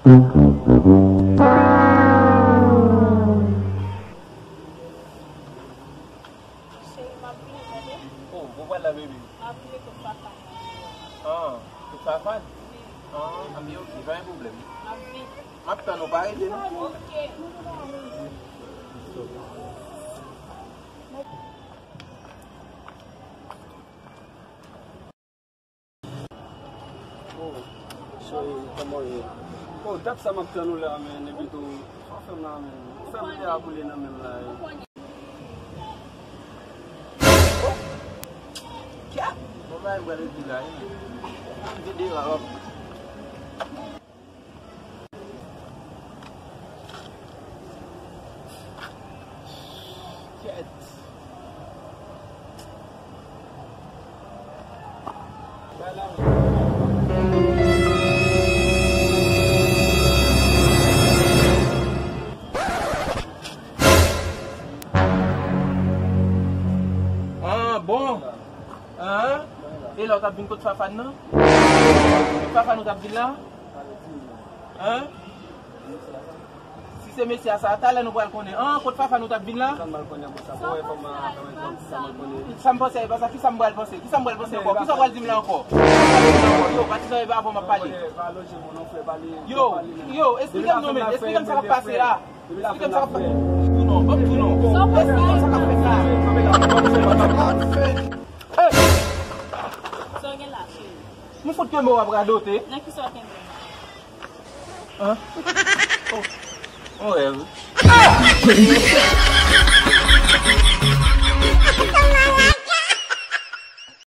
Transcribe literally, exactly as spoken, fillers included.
Cheri, m ap vini, tande? Oh, ou pral la, baby? M ap vini kot Fafan nan. Ah, kot Fafan? Wi. Ah, anben, ok, pa gen pwoblèm. M ap vini. M ap tann ou, pa rete non. Ok. Oh, cheri, kòman w ye? Oh, dat sa m ap tann ou la, men, epi tou, sa w fè m la, men. Sa m te a boule nan men m la, e. Oh! Kya? Bon, bagay m pral rete la, e. Vide la, hop. Kèt. Ah, bon. Ah, e la w t ap vin kot Fafan nan? Kot Fafan nou t ap vin la? Hein? Si se mesye a sa, talè nou pral konnen. Ah, kot Fafan nou t ap vin la? Sa m pral konnen pou sa. Bon, e fò m a, sa m pral konnen. Sa m panse, e pa sa. Kisa m pral panse? Kisa m pral panse ankò? Kisa w pral di m la ankò? Kisa w pral di m la ankò? Yo, patizan, e pa avè w m ap pale. Yo, yo, eksplike m non, men. Eksplike m sa k ap pase la. Eksplike m sa k ap pase. Tou non, ban m tou non. Eksplike m sa k ap fèt la. Hey! Sa w gen la, cheri? M fout kenbe w ap radote. Nan kisa w kenbe m? Hein? Oh. On rèv.